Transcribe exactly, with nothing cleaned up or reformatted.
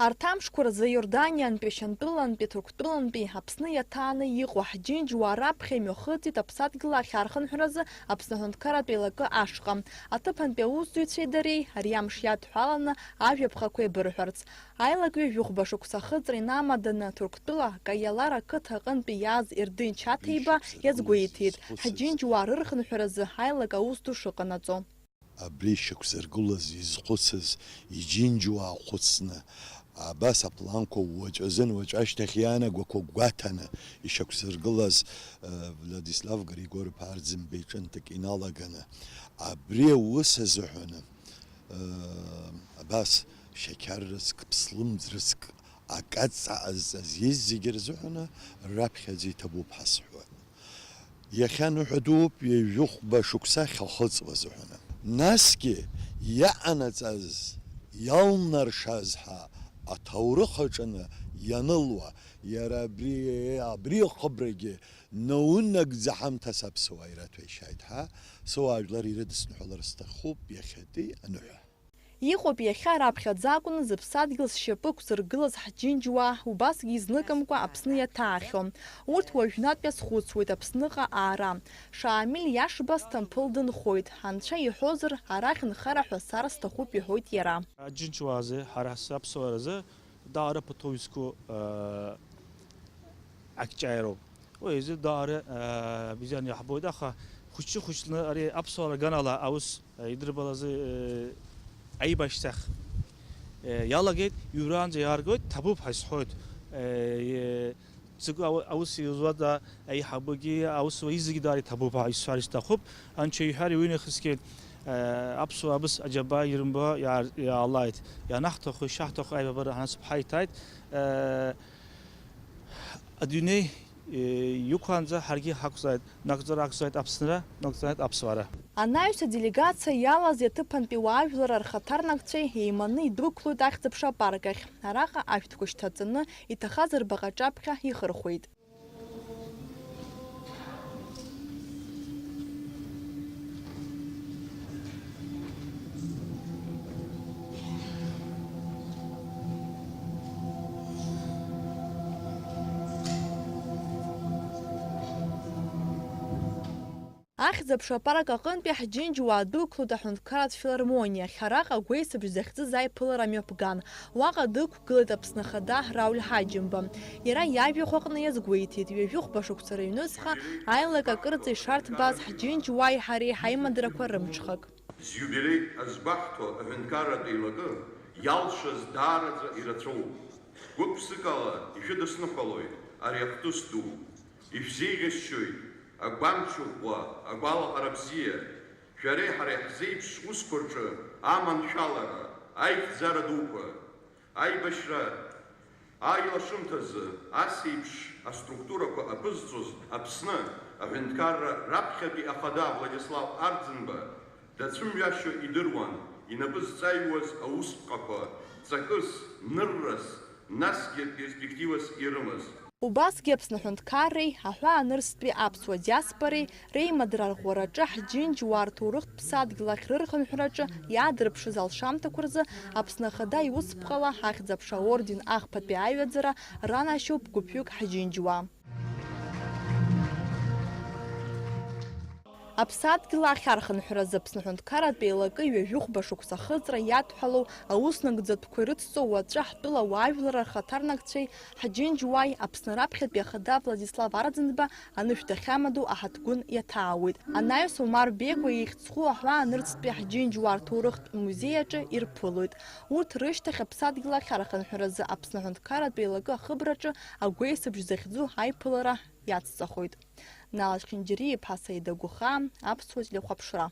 Арҭ амшқәа рзы Иорданиантәи, Шьантәылантәи, Ҭырқәтәылантәи Аԥсны иаҭааны иҟоу ҳџьынџьуаа раԥхьа имҩахыҵит аԥсадгьыл ахьархынҳәразы Аԥсны аҳәынҭқарратә еилакы ашҟа. Аҭыԥантәи аусзуҩцәеи дареи ари амш иадҳәаланы ажәаԥхақәа еибырҳәарц. Аилак ҩажәихәба шықәса ахыҵра инамаданы Ҭырқәтәыла Каиалар ақыҭа аҟынтәи иааз Ердын Чаҭеиба иазгәеиҭеит, ҳџьынџьуаа рырхынҳәразы аилак аус ду шыҟанаҵо. Абри ишьақәзыргылаз, изхәыцыз, иџьынџьуаа хәыцны, абас апланқәа уаҵәазын, уаҵәы ашьҭахь иаанагақәа гәаҭаны ишьақәзыргылаз, э, Владислав Григор-иԥа Арӡынба иҿынтәык иналаганы, абри аус азыҳәаны, э, абас шьақьар рыцк, ԥслымӡ рыцк, акаҵа ҟазҵаз зегьы рзыҳәаны раԥхьаӡа иҭабуп ҳазҳәоит. Иахьа ныҳәа дууп, ҩажәихәба шықәса ахьахыҵуаз уҳәаны. Насгьы иаҟанаҵаз, иалнаршаз ҳәа аҭоурых аҿы ианылуа, иара абри, абри ахыбрагьы наунагӡа ҳамҭас аԥсуаа ираҭәеишьааит ҳәа, сыуаажәлар ирыдысныҳәалар сҭахуп иахьатәи аныҳәа. Иҟоуп иахьа раԥхьаӡа акәны зыԥсадгьыл зшьапы ықәзыргылаз ҳџьынџьуаа, убасгьы изныкымкәа Аԥсны иаҭаахьоу. Урҭ уажәнатә иазхәыцуеит Аԥсныҟа аара. Шамиль Иашба Сҭампыл дынхоит. Анцәа иҳәозар, арахь нхара ҳәа сара сҭахуп, иҳәоит иара. Аџьынџьуаа рзы, ҳара ҳаԥсуаа рзы, даара ԥыҭоу изқәу, аа, акҿаиароуп. Уи изы даара, аа, бзианы иаҳбоит, аха хәыҷы-хәыҷны ари аԥсуаа рганала аус, аа, идырбалазы, аа, аибашьцәа, аа, иалагеит, иураанӡа иааргоит, ҭабуп ҳәа исҳәоит. Е, е, Ҵакы ау-, аус иуазуада аиҳабыгьы, аусура изегьы даара иҭабуп ҳәа исҳәар исҭахуп. Анцәа иҳәар, уи нахысгьы, э, аԥсуаа абас аџьабаа ирымбо иаар-, иаалааит. Ианаҳҭаху, ишаҳҭаху аибабара ҳанасыԥ ҳаиҭааит. Э, адунеи, э, иқәлаанӡа ҳаргьы ҳақәзааит, нагӡара ақәзааит Аԥсныра, нагӡааит аԥсуара. Анаҩс аделегациа иалаз иаҭыԥантәи уаажәлар рхаҭарнакцәеи еиманы идәықәлоит Ахьӡ-аԥша апарк ахь. Араҟа ашәҭқәа шьҭаҵаны, иҭахаз рбаҟа аҿаԥхьа ихырхәеит. Ахьӡ-аԥша апарк аҟынтәи ҳџьынџьуаа дәықәлоит аҳәынҭқарратә филармониахь, араҟа агәеисыбжь захьӡыз аиԥылара мҩаԥган. Уаҟа дықәгылеит Аԥсны Ахада Рауль Ҳаџьымба. Иара иажәахә аҟны иазгәеиҭеит, ҩажәихәба шықәса рыҩнуҵҟа аилак акырӡа ишарҭбааз ҳџьынџьуааи ҳареи ҳаимадарақәа рымҽхак. Зиубилеи азгәаҳҭо аҳәынҭқарратә еилакы иалшаз даараӡа ирацәоуп. Гәык-ԥсыкала ишәыдысныҳәалоит ари ахҭыс ду. Ишәзеиӷьасшьоит агәамч ӷәӷәа, агәалаҟара бзиа. Шәареи ҳареи ҳзеиԥш усқәа рҿы аманшәалара, аихьӡара дуқәа, аибашьра аилашымҭазы ас еиԥш аструктурақәа аԥызҵоз Аԥсны аҳәынҭқарра раԥхьатәи ахада Владислав Арӡынба дацәымҩашьо идыруан инапы зҵаиуаз аусԥҟақәа ҵакыс, ныррас, насгьы перспективас ирымаз. Убасгьы Аԥсны аҳәынҭқарреи аҳәаанырцәтәи аԥсуа диаспореи реимадара арӷәӷәараҿы ҳџьынџьуаа рҭоурыхтә ԥсадгьыл ахь рырхынҳәраҿы иаадырԥшыз алшамҭақәа рзы Аԥсны Ахада иусԥҟала Ахьӡ-аԥша аорден ахԥатәи аиҩаӡара ранашьоуп гәыԥҩык ҳџьынџьуаа. Аԥсадгьыл ахь архынҳәразы Аԥсны аҳәынҭқарратә еилакы ҩажәихәба шықәса ахыҵра иадҳәалоу аус нагӡатәқәа ирыцҵо уаҵәы ҳтәыла уаажәлар рхаҭарнакцәеи ҳџьынџьуааи Аԥсны раԥхьатәи ахада Владислав Арӡынба анышә дахьамадоу аҳаҭгәын иаҭаауеит. Анаҩс Омар Беигәа ихьӡ зху аҳәаанырцәтәи ҳџьынџьуаа рҭоурыхтә музеи аҿы ирԥылоит. Урҭ рышьҭахь Аԥсадгьыл ахь архынҳәразы Аԥсны аҳәынҭқарратә еилакы ахыбраҿы агәеисыбжь захьӡу аиԥылара иацҵахоит. Нала Чхинџьариа-иԥа Саида Гәыхаа, Аԥсуа телехәаԥшра.